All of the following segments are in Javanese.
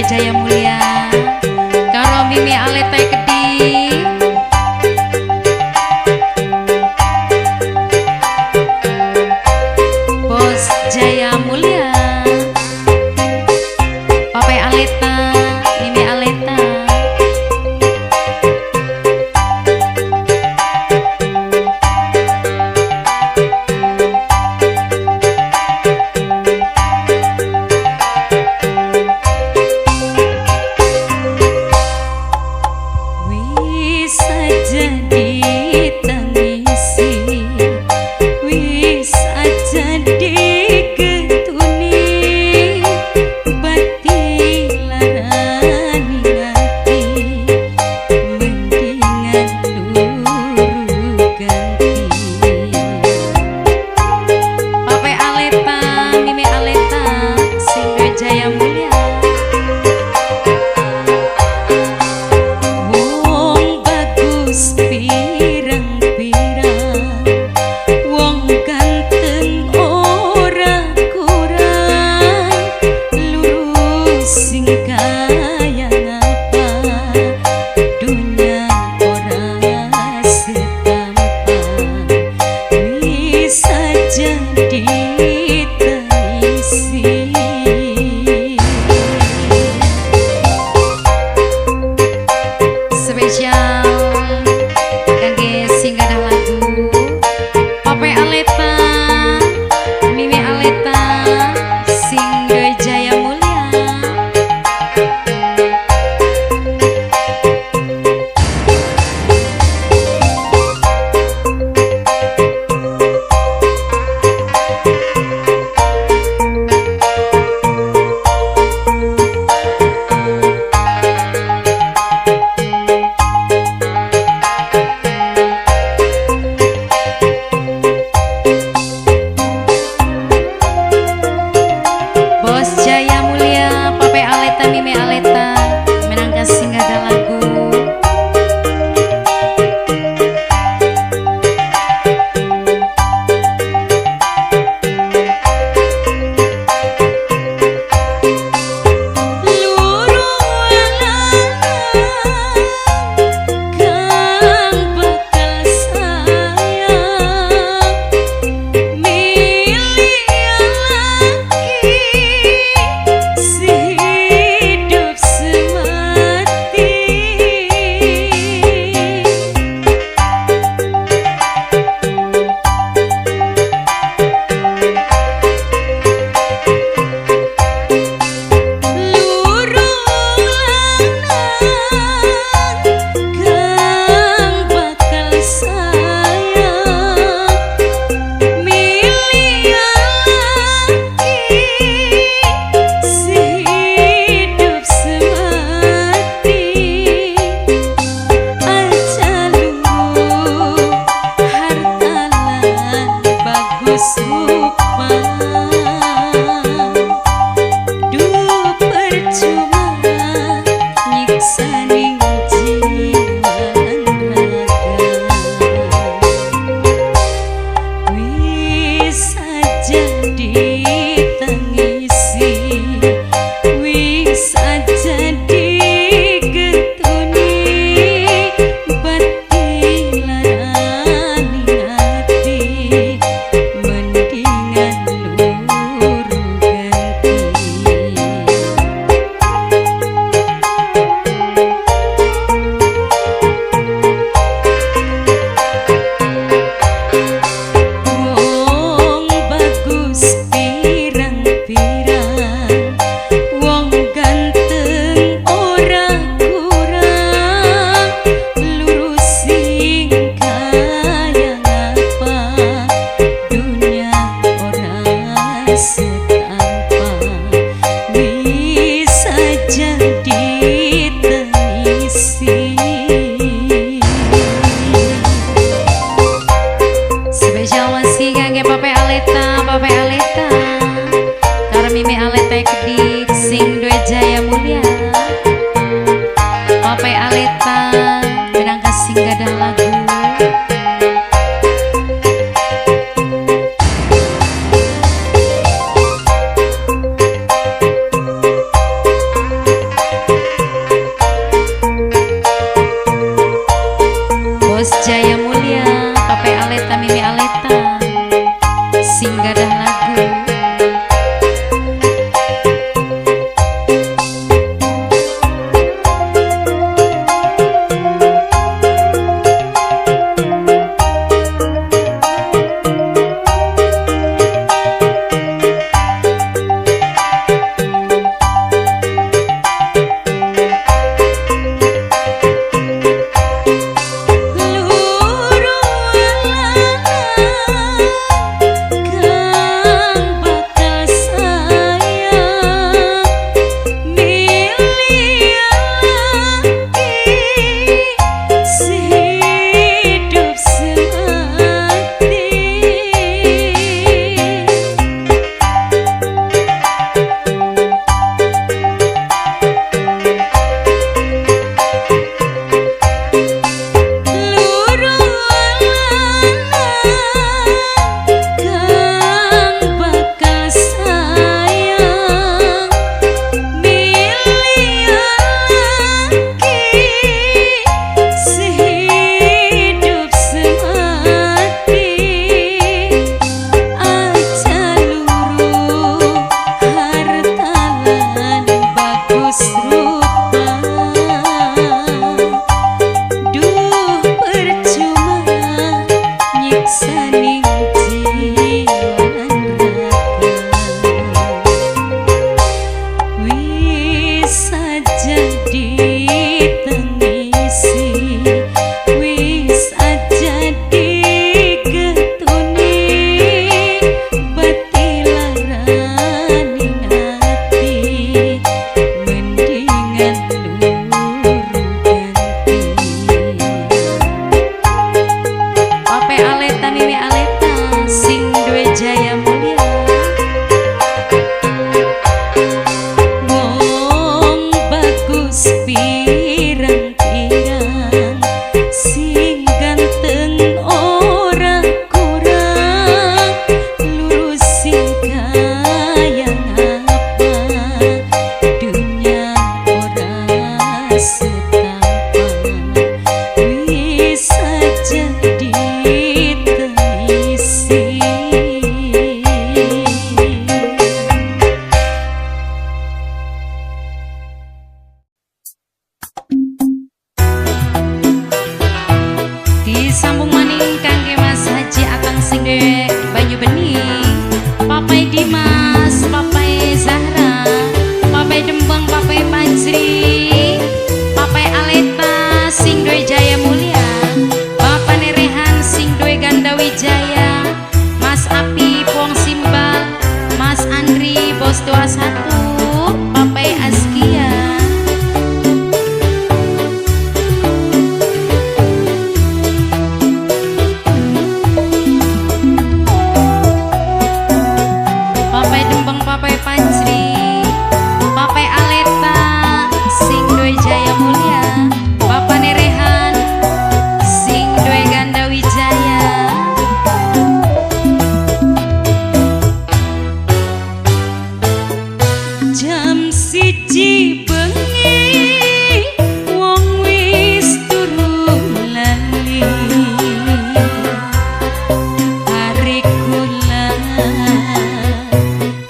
Jaya Mulia karo Mimi Aleta Kedhi. Bos Jaya Mulia, Pape Aleta, Mimi Aleta. Mimi Aleta sing duwe jaya mulia. Wong bagus pirang-pirang, sing ganteng ora kurang, lurus sing kaya ngapa, dunya ora setampa, bisa jadi tengisi. Disambung maning kangge Mas Haji Atang sing duwe banyu bening, Papai Dimas, Papai Zahra, Papai Dembang, Papai Pajri, Papai Aleta sing duwe jaya mulia, Bapak Nerehan sing duwe ganda wijaya, Mas Api Pong Simbal, Mas Andri Bos 21, Papai Askia. Papai Dembang, Papai Panjri, Papai Aleta sing duwe jaya mulia, Bapak Nerehan sing duwe ganda wijaya. Jam 1 bengi wong wis turu lali, hari kula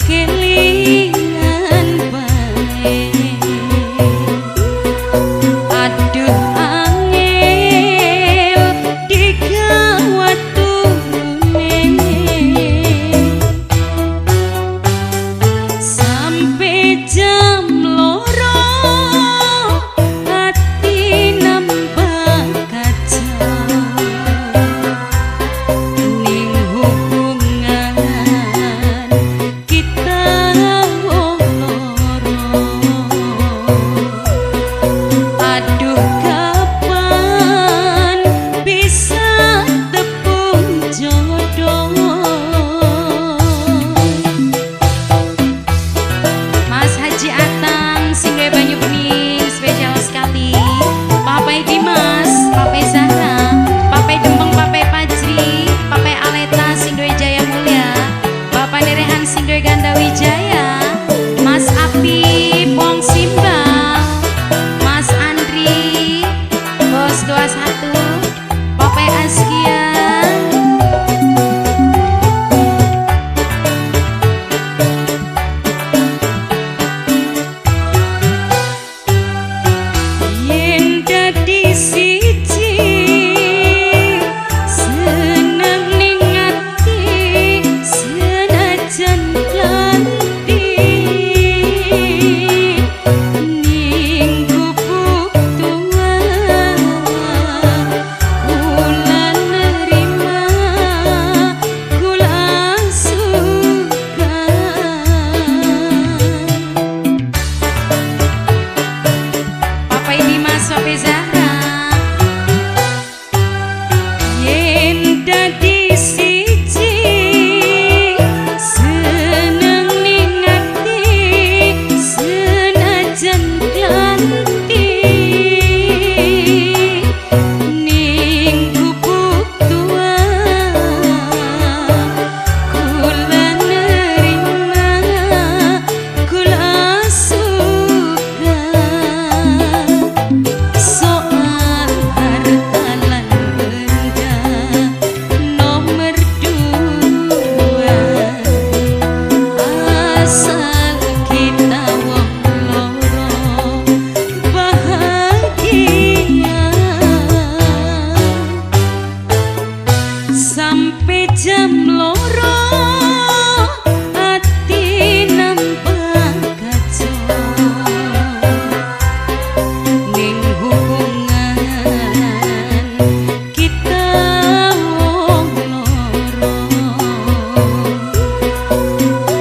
kelingan bae. Aduh angel digawat turune, sampai jam 2 hati nambah kacau, ning hubungan kita wong loro. Aduh kapan bisa tepung jodoh. Mas Haji Atang sing duwe banyu bening spesial sekali, Papai Dimas, Papai Zahra, Papai Dembeng, Papai Pajri, Papai Aleta sing duwe jaya mulia, Bapak Nerehan sing duwe ganda wijaya, Mas Api Pong Simbal, Mas Andri Bos 21, Papai Askia. Yen dadi siji seneng ning ati, senajan klanti ning gubuk tua kula nerima kula suka. Papai Dimas, Papai Zahra. Yen dadi siji seneng ning ati, senajan klanti ning gubuk tua kula nerima kula suka. Soal harta lan benda nomor 2, asal kita wong loro bahagia. Sampai jam 2 ati nambah kacau, ning hubungan kita wong loro.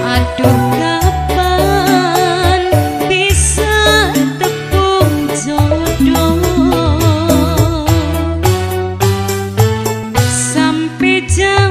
Aduh kapan bisa tepung jodoh. Sampai jam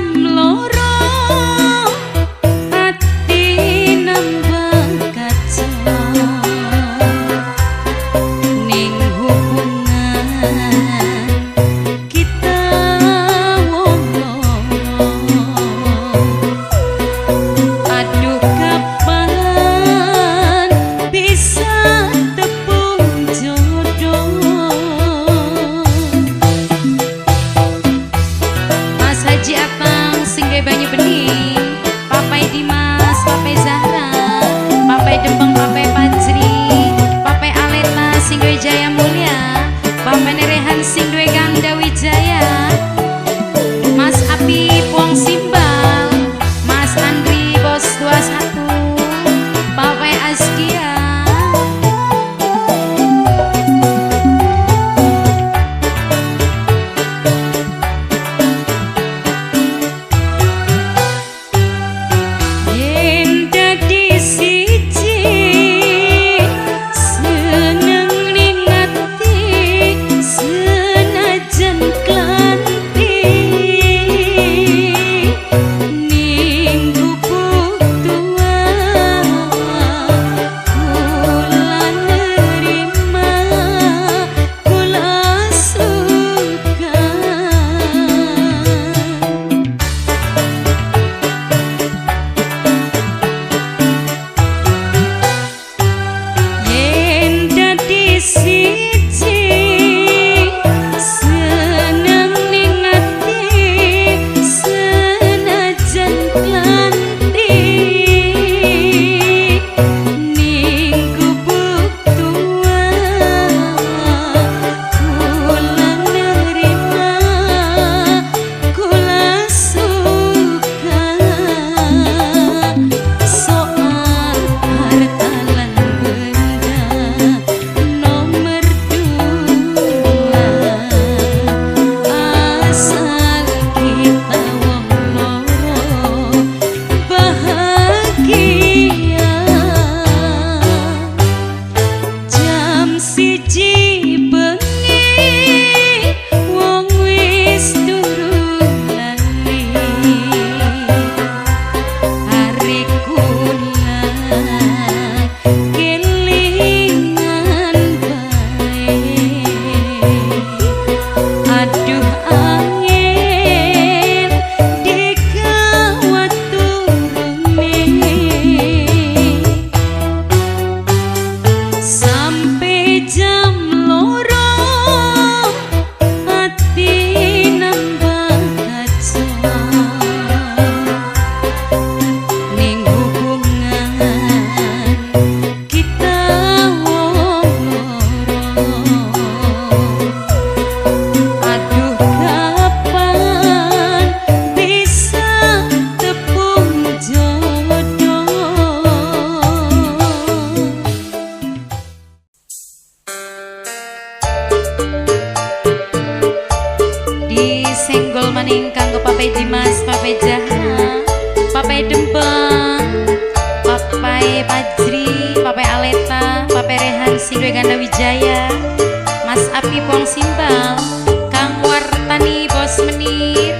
Dimas, Papai Zahra, Papai Dembang, Papai Pajri, Papai Aleta, Papai Rehan Sindwe Ganda Wijaya, Mas Api Pong Simbal, Kang Wartani Bos Menir.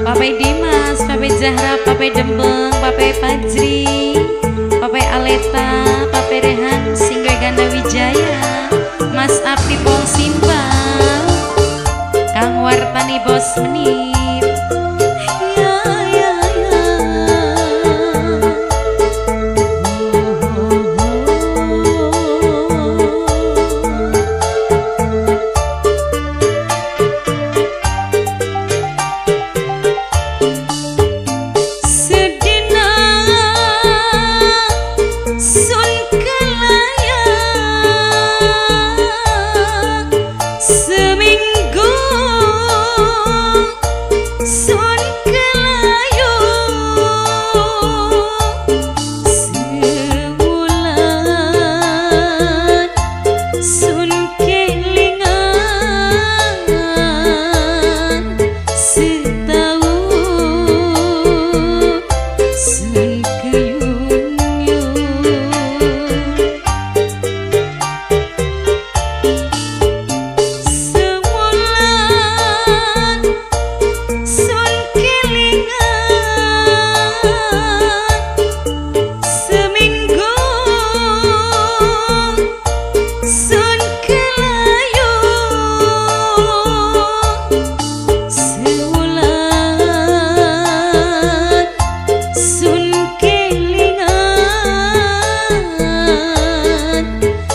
Papai Dimas, Papai Zahra, Papai Dembeng, Papai Fajri, Papai Aleta, Papai Rehan Singga Ganda Wijaya, Mas Api Pong Simbal, Kang Wartani Bos Menir. Ya ya ya. Oh, oh, oh. Sedina sun kelayang, seminggu sun kelayung, sebulan sun kelingan, setahun sun keyun-yun. Sebulan sun kelingan, seminggu sun kelayung, sebulan sun kelingan,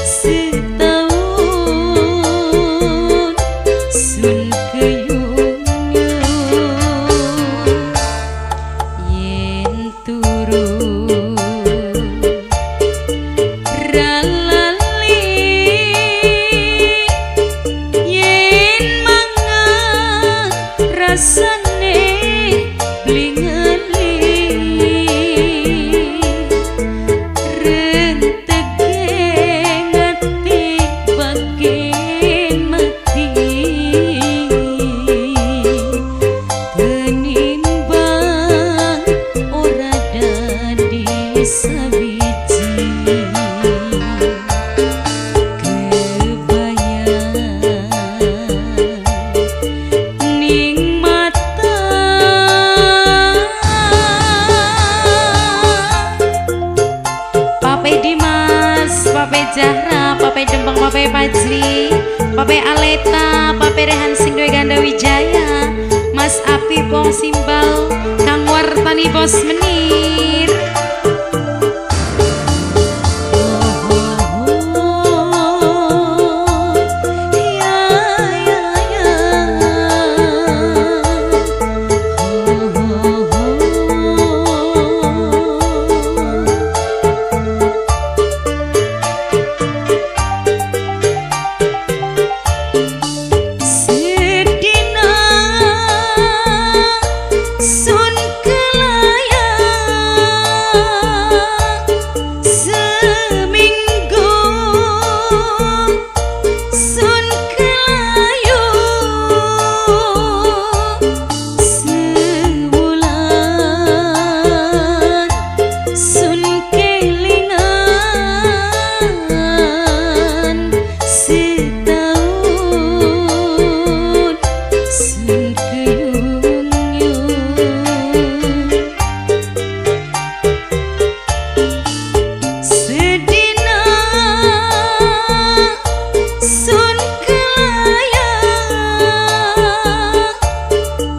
setahun sun keyun-yun. Yen turu ra lali, yen mangan rasane beli ngeli, renteke ngati bagen mati, tenimbang ora dadi sawiji. Kebayang ning mata, Papai Dimas, Papai Zahra, Papai Dembang, Papai Fajri, Papai Aleta, Papai Rehan Singdwe Ganda Wijaya, Mas Api Pong Simbal, Kang Wartani Bos Menir. Oh, oh, oh, ya ya ya. Oh, Sun kelayang seminggu, sun kelayu sewulan, sun kelingan setahun, sun keyung-yung. Sedina sun kelayang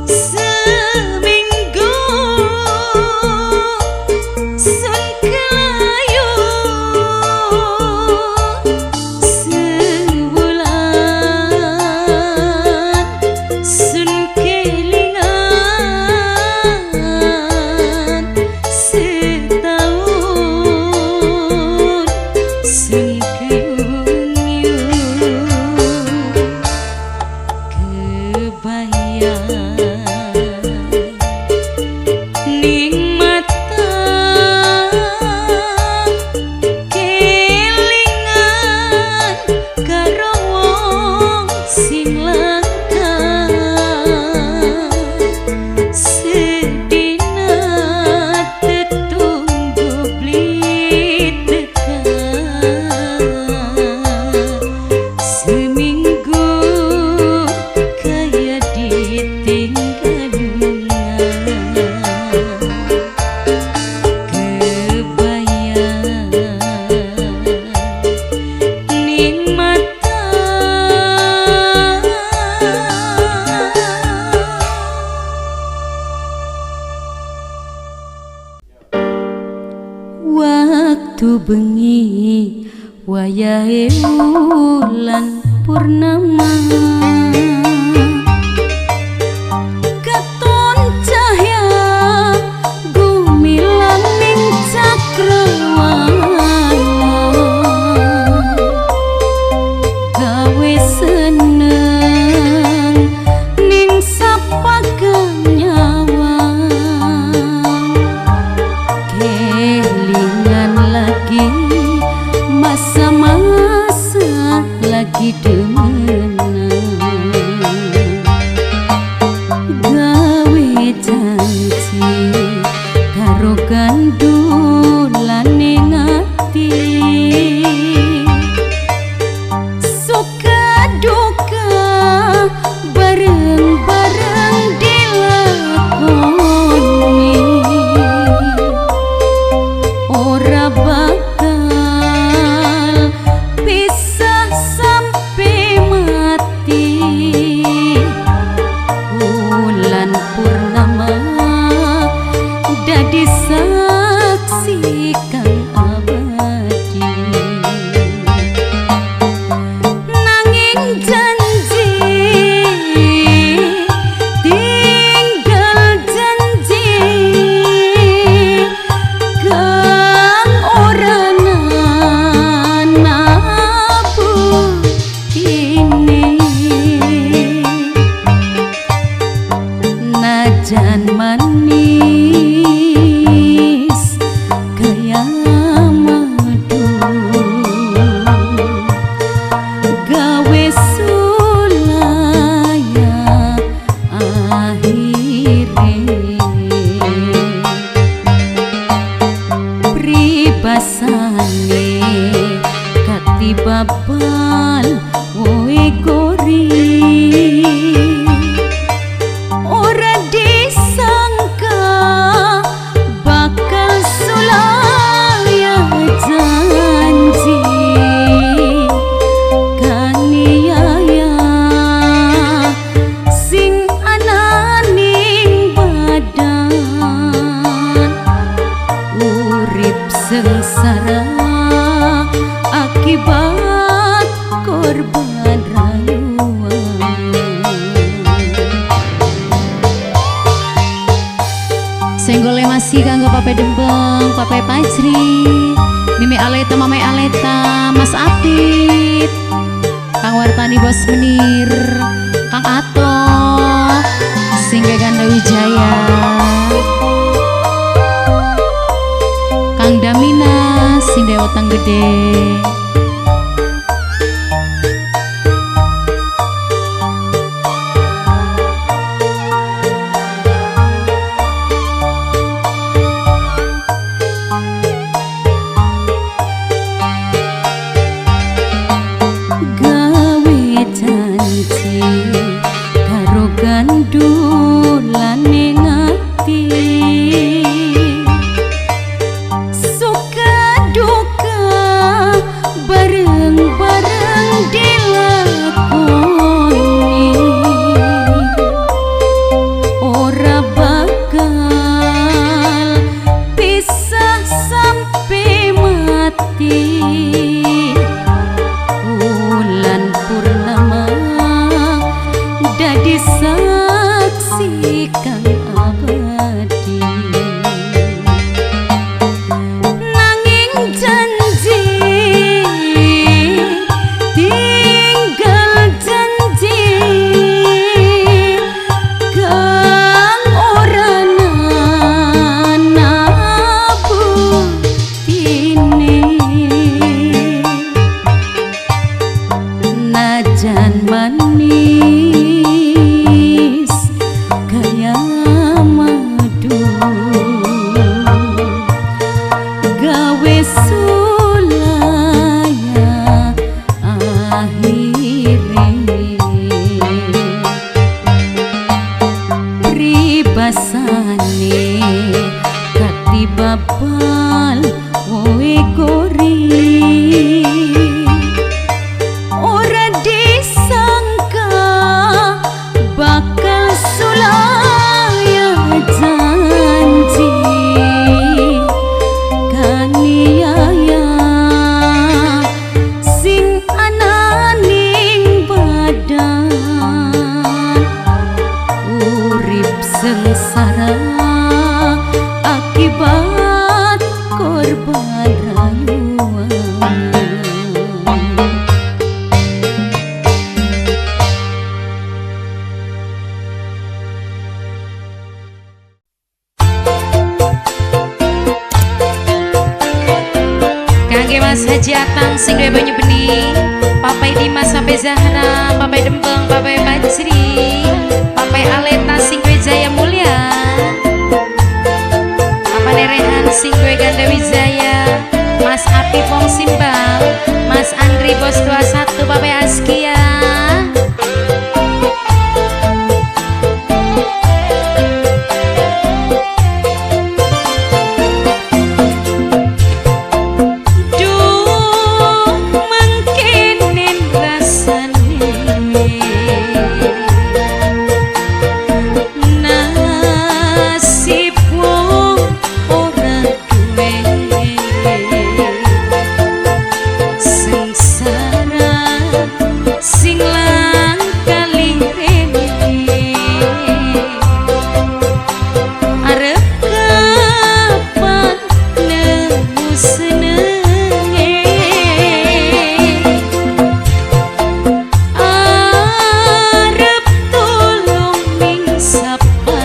seminggu, sun kelayu sewulan, sun kelingan setahun, sun keyung-yung. Kebayang ning mata, kelingan karo wong sing langka. Sedina tetunggu beli teka, seminggu kaya ditinggal lunga. Kebayang ning mata. Waktu bengi wayahe wulan purnama, katon cahya gumilang ning cakrawala, gawe seneng ning sapagang nyawa. Kelingan lagi masa-masa lagi demenan, gawe janji karo gandulane ati, suka duka bareng-bareng dilakoni, ora bakal pisah sampai mati. Bulan purnama dadi saksi kang abadi, nanging janji tinggal janji kang ora ana buktine. Najan manis kaya madu, gawe sulaya akhire. Pribasane katibabal woe gori, ora disangka bakal sulaya janji kaniaya sing ananing badan. Urip sengsara akibat korban rayuan. Senggole masih kanggo Pape Dembeng, Pape Pajri, Mimi Aleta, Mame Aleta, Mas Apip, Kang Wartani Bos Menir, Kang Ato, sing sing Ganda Wijaya, Kang Damina sing Dewotang Gede. Gawe janji karo gandulane ngati, suka duka bareng-bareng dilakoni, ora bakal pisah sampai mati. Bulan purnama dadi saksi kang abadi, nanging janji tinggal janji kang ora ana buktine. Najan manis kaya madu, gawe sulaya akhire. Pribasane katibabal woe gori, ora disangka bakal sulaya janji kaniaya sing ananing badan. Urip sengsara akibat korban rayuan. Kangge Mas Haji Atang sing duwe banyu bening, Papai Dimas, Papai Zahra, Papai Dembeng, Papai Fajri, Papai Aleta sing duwe Jaya Mulia, Papai Rehan sing duwe Ganda Wijaya, Mas Api Pong Simbang, Mas Andri Bos 21, Papai Askia. Duh mengkenen rasane nasib wong ora duwe, sengsara sing langka lirene. Arep kapan nemu senenge, arep tulung ning sapa,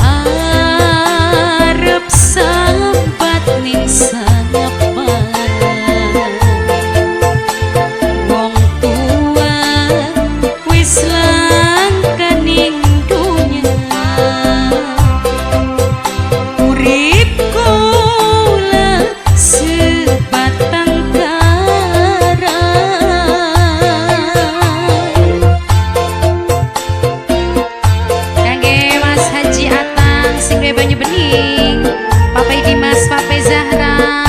arep sambat ning sapa. Wong tua wis langka ning dunya, urip kula sebatang kara. Kangge Mas Haji Atang sing duwe banyu bening, Papai Dimas, Papai Zahra,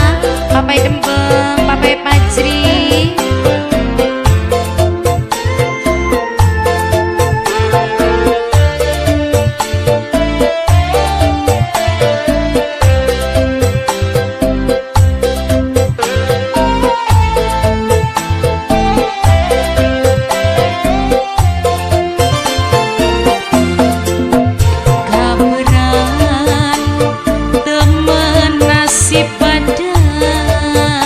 Papai Dembeng, Papai Fajri. Kaberan temen nasib badan,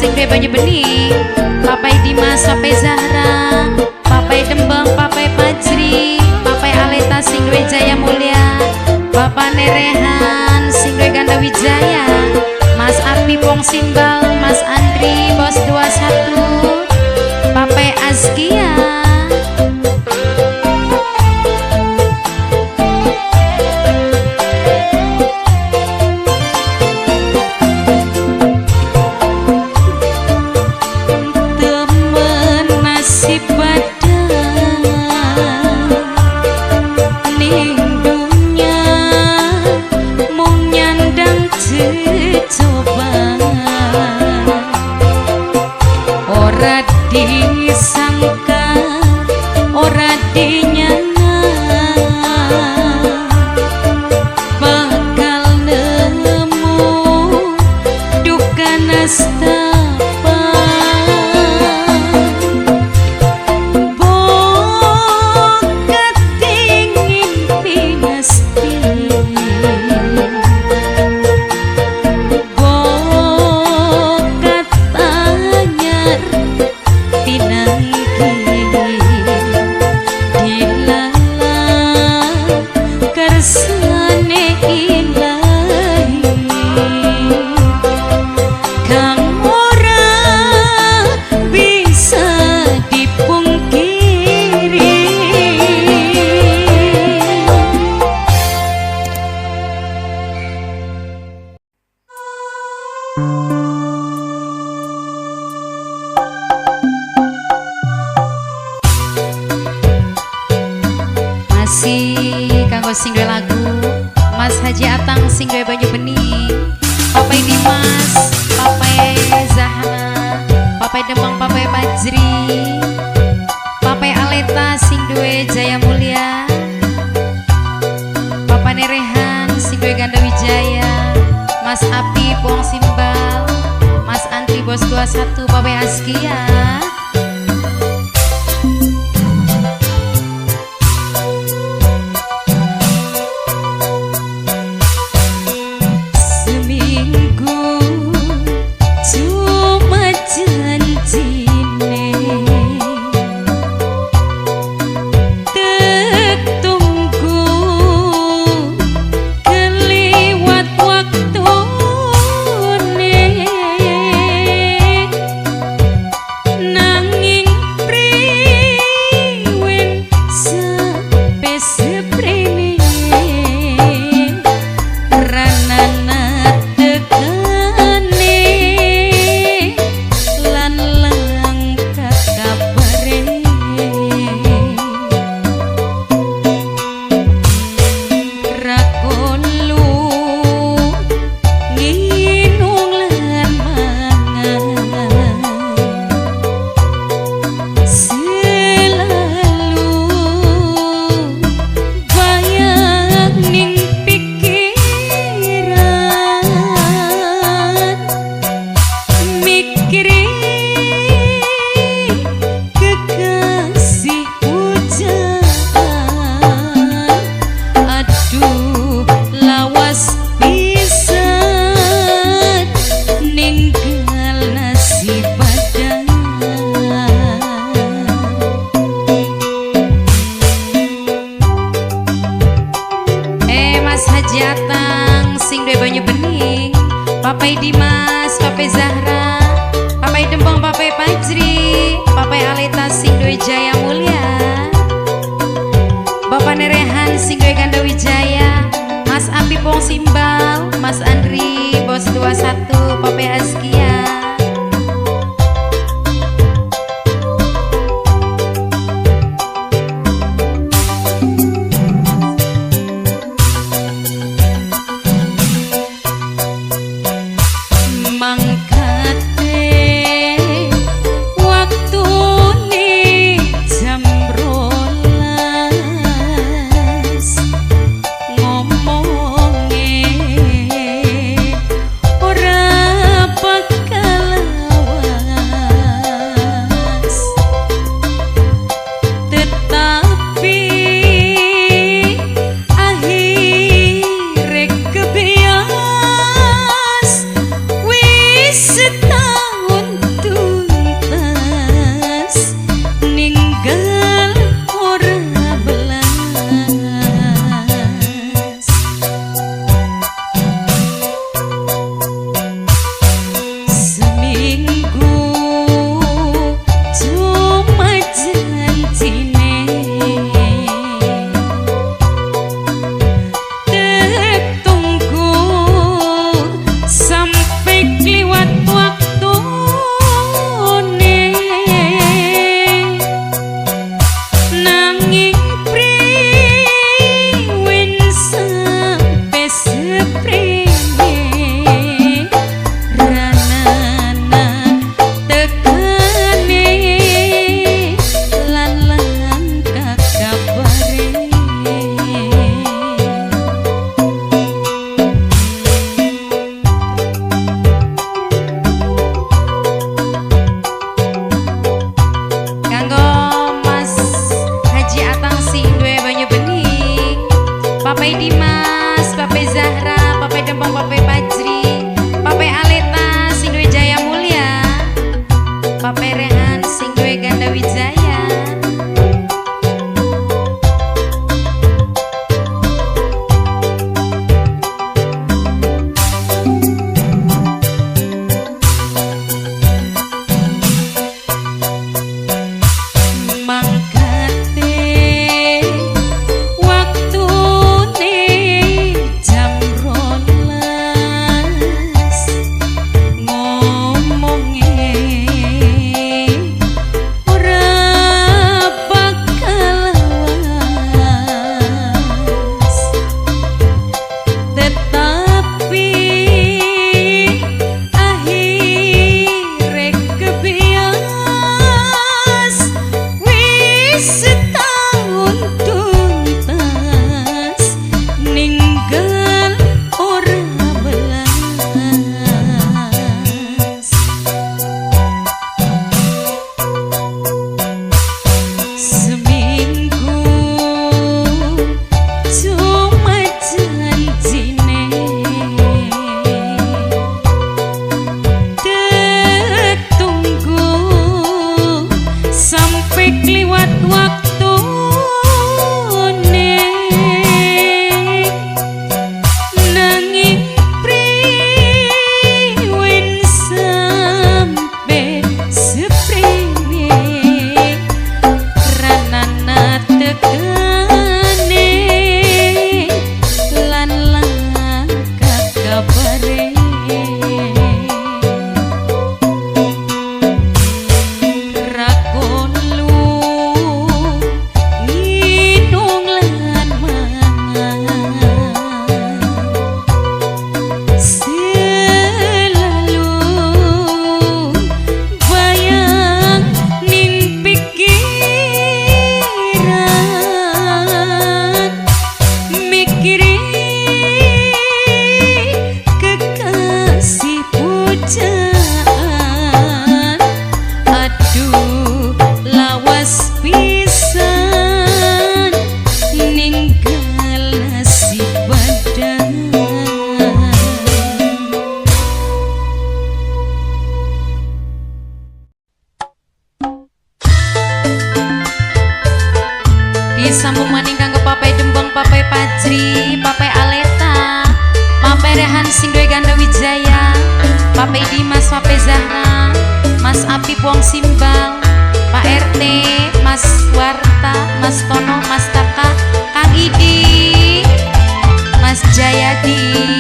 sing duwe Banyu Bening, Papai Dimas, Papai Zahra, Papai Dembang, Papai Pajri, Papai Aleta sing duwe Jaya Mulia, Bapak Nerehan sing duwe Ganda Wijaya, Mas Api Pong Simbal, Mas Andri Bos 21, Papai Azkia. Temen nasib badan ning dunya mung nyandang cecobaan, ora disangka ora dinyana bakal nemu duka nastapa. Bokat dingin pinasti, bokat anyar pinanggi, dilala kersane ilahi kang ora bisa dipungkiri. Masih kanggo sing duwe lagu Mas Haji Atang sing duwe Banyu Bening, Papai Dimas, Papai Zahra, Papai Demang, Papai Pajri, Papai Aleta sing duwe Jaya Mulia, Papa Nerehan sing duwe Ganda Wijaya, Mas Api Pong Simbal, Mas Andri Bos 21, Papai Azkia. Seminggu cuma janjine, tek tunggu keliwat waktune, nang Disambung maning kanggo Papai Dembong, Papai Pajri, Papai Aleta, Papai Rehan sing duwe Ganda Wijaya, Papai Dimas, Papai Zahra, Mas Apip Wong Simbal, Pak RT, Mas Warta, Mas Tono, Mas Taka, Kang Idi, Mas Jayadi.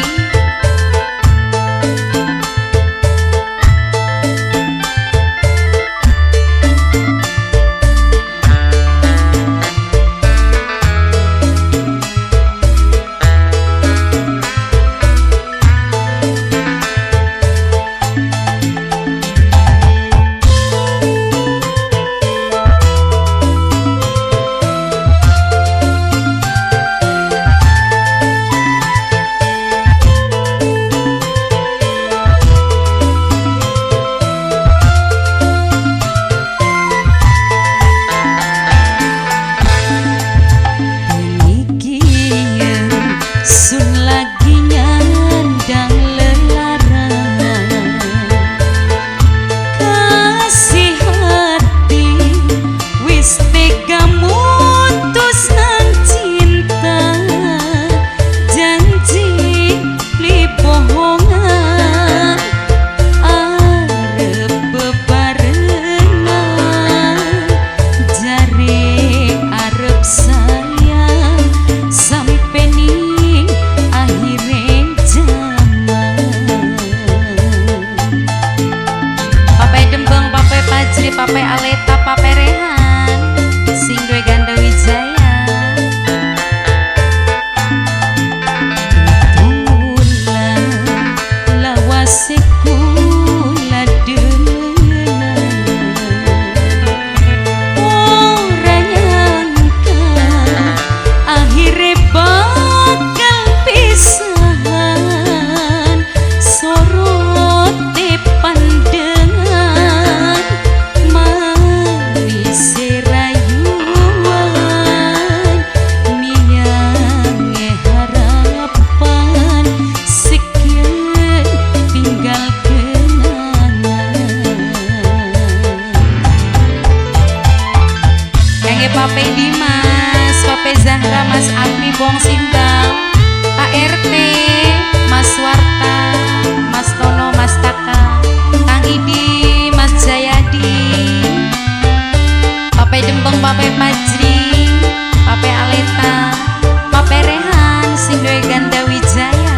Papai Aleta, Papai Rehan sing duwe Ganda Wijaya. Tulang lawase kula demenan, ora nyangka akhire bakal pisahan. Sorote pandangan serayuan, miange harapan sekian tinggal kenangan. Yange Pape Dimas, Pape Zahra, Mas Api Bong Simbang, Pak RT, Mas Warta, Mas Tono, Mas Taka, Kang Idi, Mas Jayadi, Papai Dembong, Papai Pajri, Papai Aleta, Papai Rehan sing duwe Ganda Wijaya.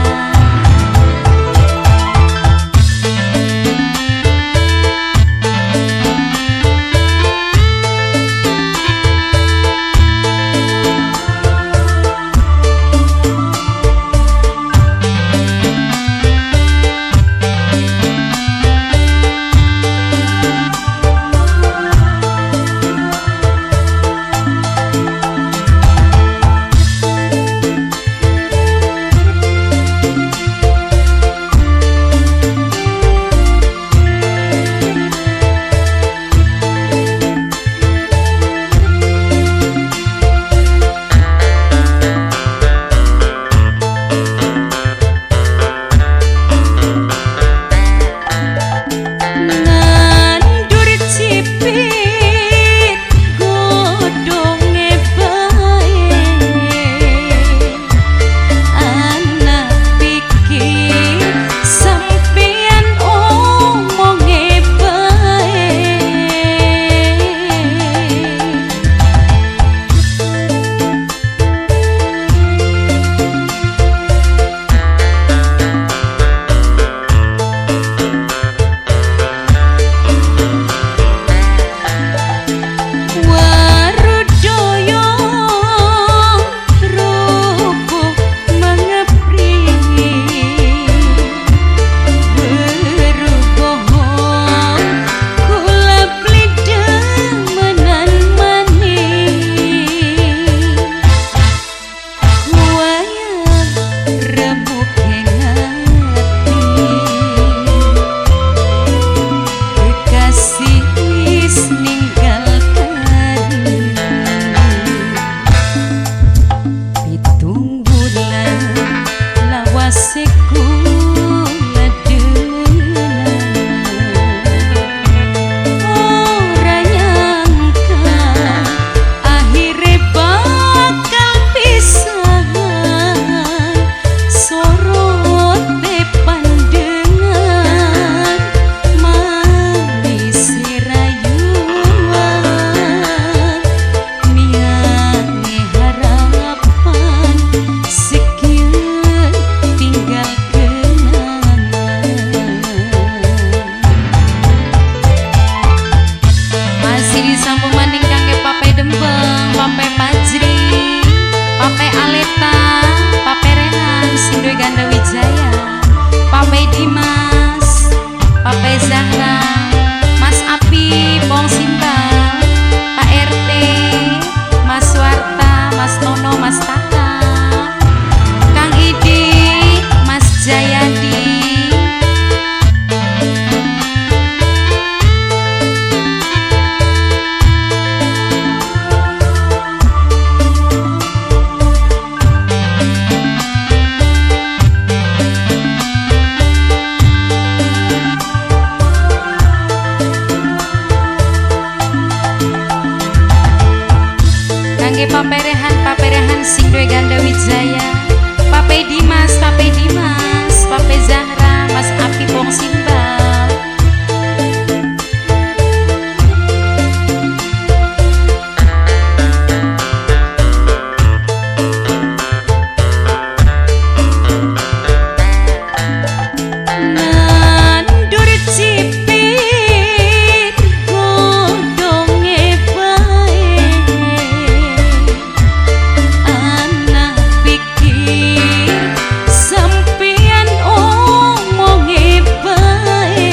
sing duwe Ganda Wijaya, Pape Dimas, Pape Dimas, Pape Zahra, Mas Api Bong Simbal. Nandur cipit godhonge bae, anak pikir sampeyan omonge bae.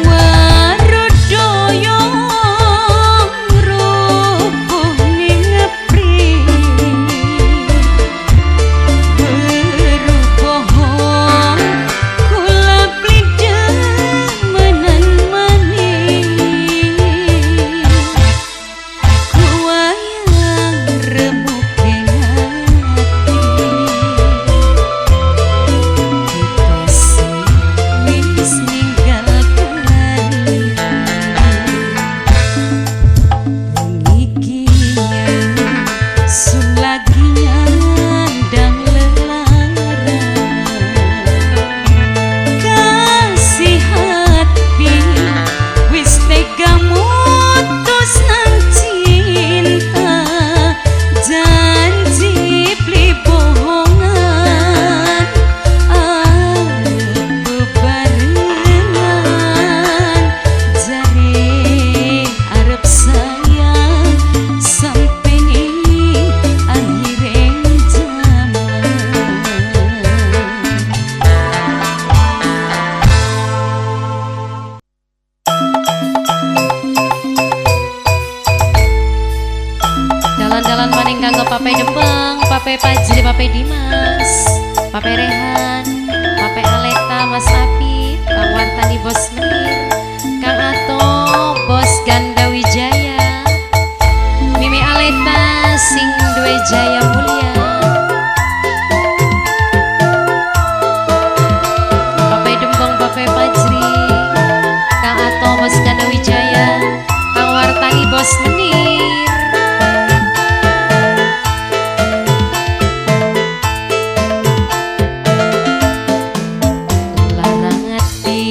Warudoyo rubuh ngepri, berubohong kula blidemenan maning, kuwayang remuke ati, kita wis ninggal kari. Bengi iki sun lagi nyandang lelara, kasih hati wis tega mutus nang cinta, janji beli bohongan arep bebarengan, jare arep sayang sampe ning akhire jaman. Dalan-dalan maning kanggo Pape Dembang, Pape Pajri, Pape Dimas, Pape Rehan, Pape Aleta, Mas Api, Kang Wartani Bos Menir, Kang Ato, Bos Ganda Wijaya, Mimi Aleta, sing duwe Jaya Mulia, Pape Dembang, Pape Pajri, Kang Ato, Bos Ganda Wijaya, Kang Wartani Bos Menir. Larang ati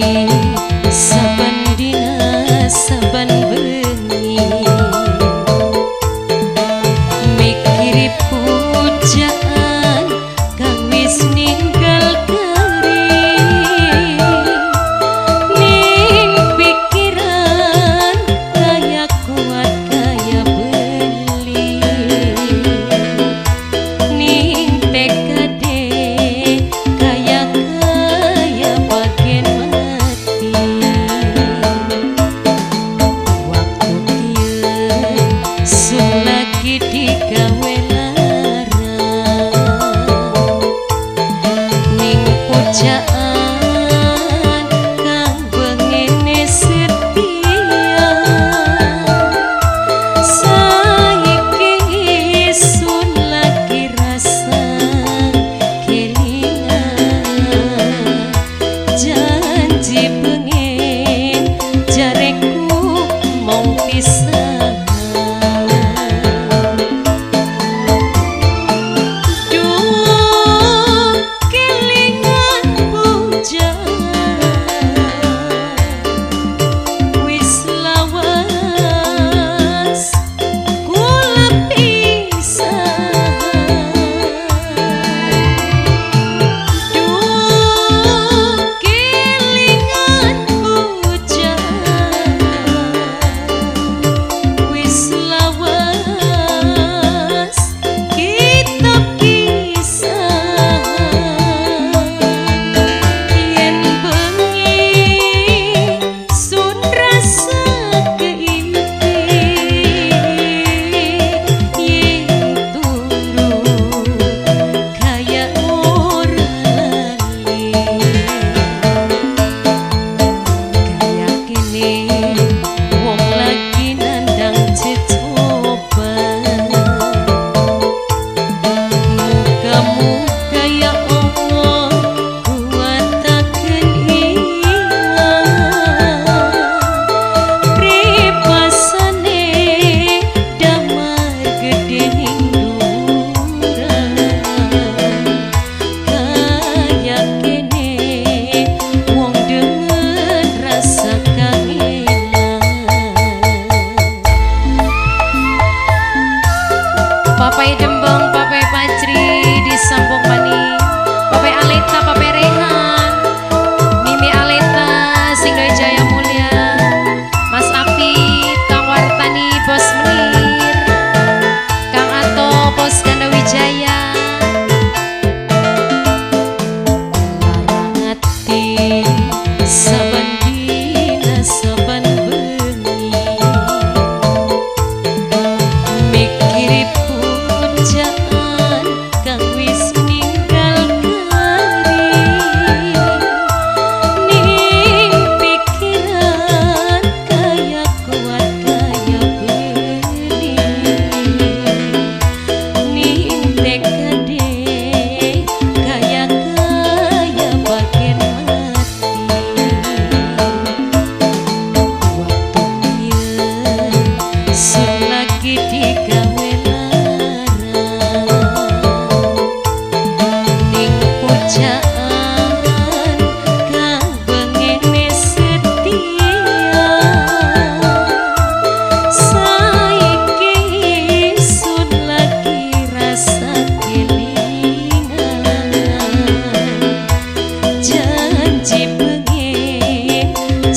saben dina saben bengi, mikiri pujaan kang wis ninggal kari, ning pikiran kaya kuat kaya beli, ning tekade kaya kaya bagian mati.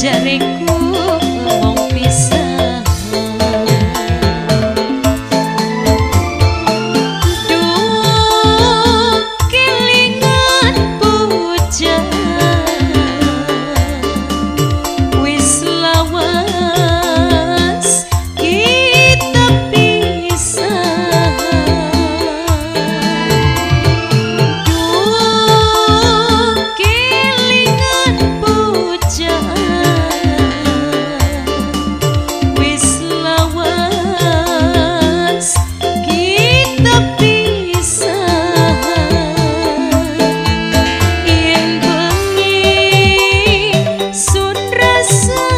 Jareku mung pisah. Duh, kelingan bocah wis lawas kita pisah. Duh, kelingan bocah wis lawas kita pisah. Yen bengi sun rasa